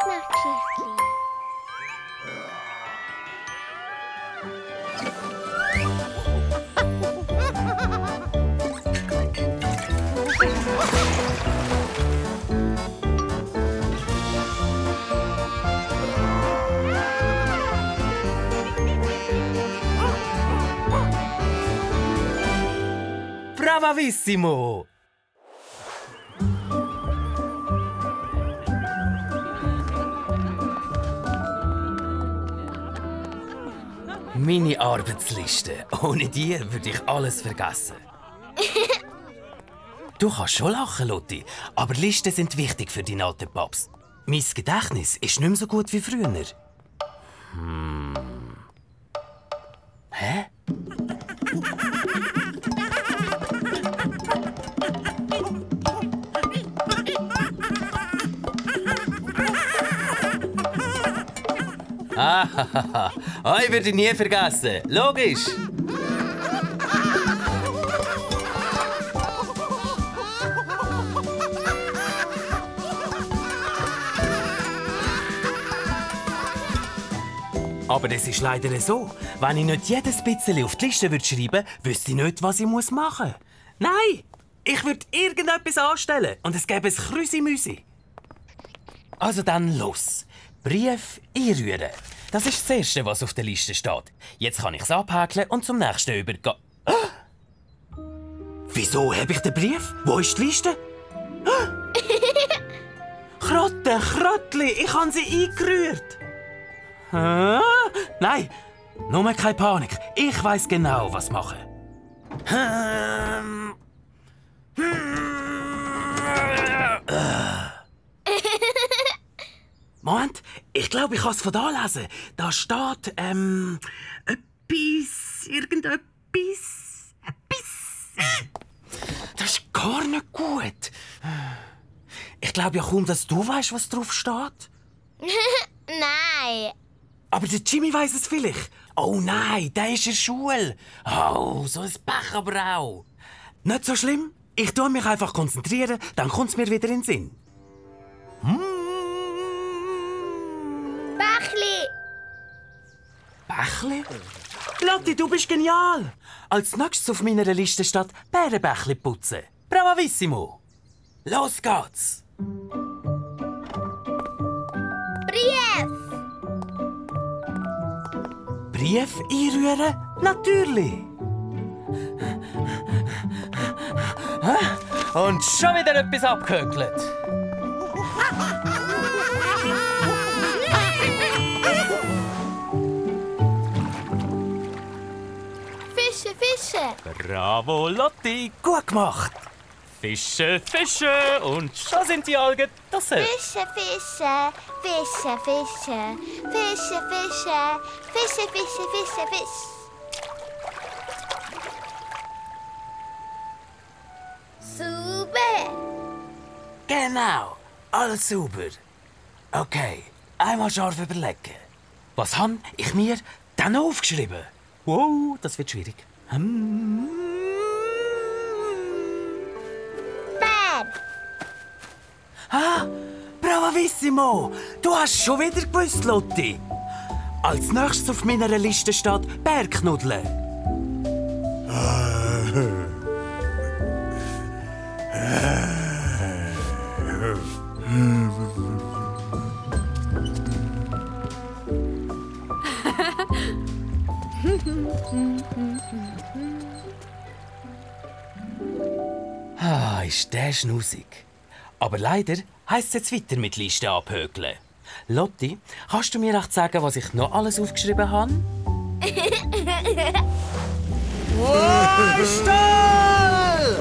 Fasnachtgeschichtli. Bravissimo! Meine Arbeitsliste. Ohne die würde ich alles vergessen. Du kannst schon lachen, Lotti, aber Listen sind wichtig für deinen alten Paps. Mein Gedächtnis ist nicht mehr so gut wie früher. Hä? Ah, euch würde ich nie vergessen. Logisch. Aber das ist leider so. Wenn ich nicht jedes bisschen auf die Liste schreiben würde, wüsste ich nicht, was ich machen muss. Nein, ich würde irgendetwas anstellen und es gäbe ein Krüsi-Müsi. Also dann los. Brief einrühren. Das ist das Erste, was auf der Liste steht. Jetzt kann ich es abhäkeln und zum nächsten übergehen. Ah! Wieso habe ich den Brief? Wo ist die Liste? Ah! Krottli, ich habe sie eingerührt. Ah? Nein, nur keine Panik. Ich weiß genau, was machen. Moment, ich glaube, ich kann es von da lesen. Da steht, irgendetwas. Das ist gar nicht gut. Ich glaube ja kaum, dass du weißt, was drauf steht. Nein. Aber der Jimmy weiss es vielleicht. Oh nein, der ist in der Schule. Oh, so ein Pech aber auch. Nicht so schlimm. Ich tue mich einfach konzentrieren, dann kommt es mir wieder in den Sinn. Bächli. Bächli? Lotti, du bist genial! Als nächstes auf meiner Liste steht Bärenbächli putzen. Bravissimo! Los geht's! Brief. Brief einrühren? Natürlich! Und schon wieder etwas abgehökelt. Fische, Fische. Bravo, Lotti! Gut gemacht! Fische, Fische und schon sind die Algen draussen. Fische, Fische. Fische, Fische. Fische, Fische. Fische, Fische, Fische, Fische. Super. Genau, alles sauber. Okay, einmal scharf überlegen. Was habe ich mir dann aufgeschrieben? Wow, das wird schwierig. Bär. Ah, bravissimo! Du hast schon wieder gewusst, Lotti. Als nächstes auf meiner Liste steht Bärknudeln. Ah, ist der schnauzig. Aber leider heisst es jetzt weiter mit Liste abhökeln. Lotti, kannst du mir echt sagen, was ich noch alles aufgeschrieben habe? Wow, Stall!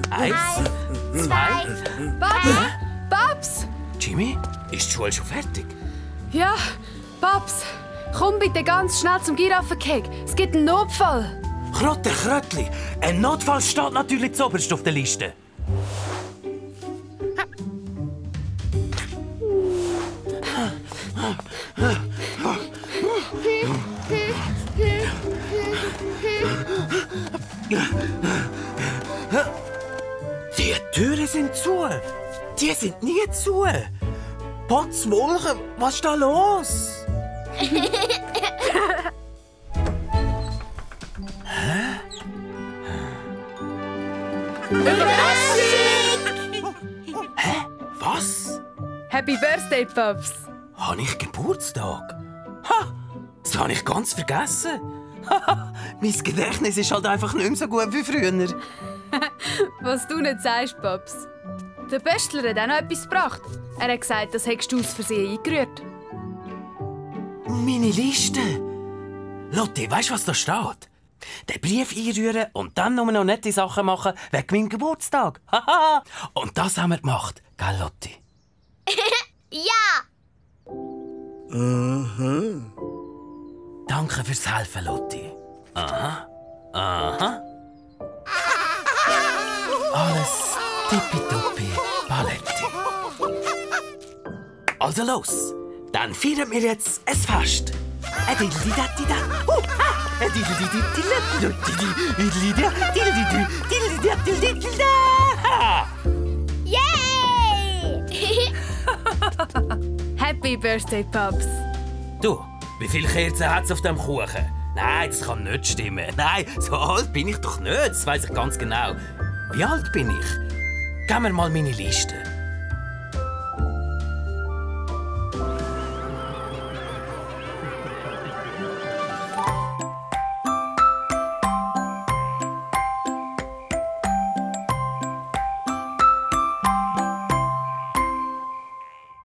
Eins, zwei. Babs! Jimmy, ist die Schule schon fertig? Ja, Babs, komm bitte ganz schnell zum Giraffenkeg. Es gibt einen Notfall. Kröttli, ein Notfall steht natürlich zuoberst auf der Liste. Die Türen sind zu. Die sind nie zu. Potzwolken, was ist da los? Hä? Was? Happy Birthday, Pops! Habe ich Geburtstag? Ha! Das habe ich ganz vergessen. Mein Gedächtnis ist halt einfach nicht mehr so gut wie früher. Was du nicht sagst, Pops. Der Böstler hat auch noch etwas gebracht. Er hat gesagt, das hättest du aus Versehen eingerührt. Meine Liste. Lotti, weißt du, was da steht? Den Brief einrühren und dann nur noch nette Sachen machen wegen meinem Geburtstag. Haha! Und das haben wir gemacht, gell, Lotti? Ja! Danke fürs Helfen, Lotti. Aha. Aha. Alles tippitoppi, Paletti. Also los, dann feiern wir jetzt ein Fest. Yay! Happy Birthday, Pops! Du, wie viele Kerzen hat es auf dem Kuchen? Nein, das kann nicht stimmen. Nein, so alt bin ich doch nicht, das weiss ich ganz genau. Wie alt bin ich? Gib mir mal meine Liste.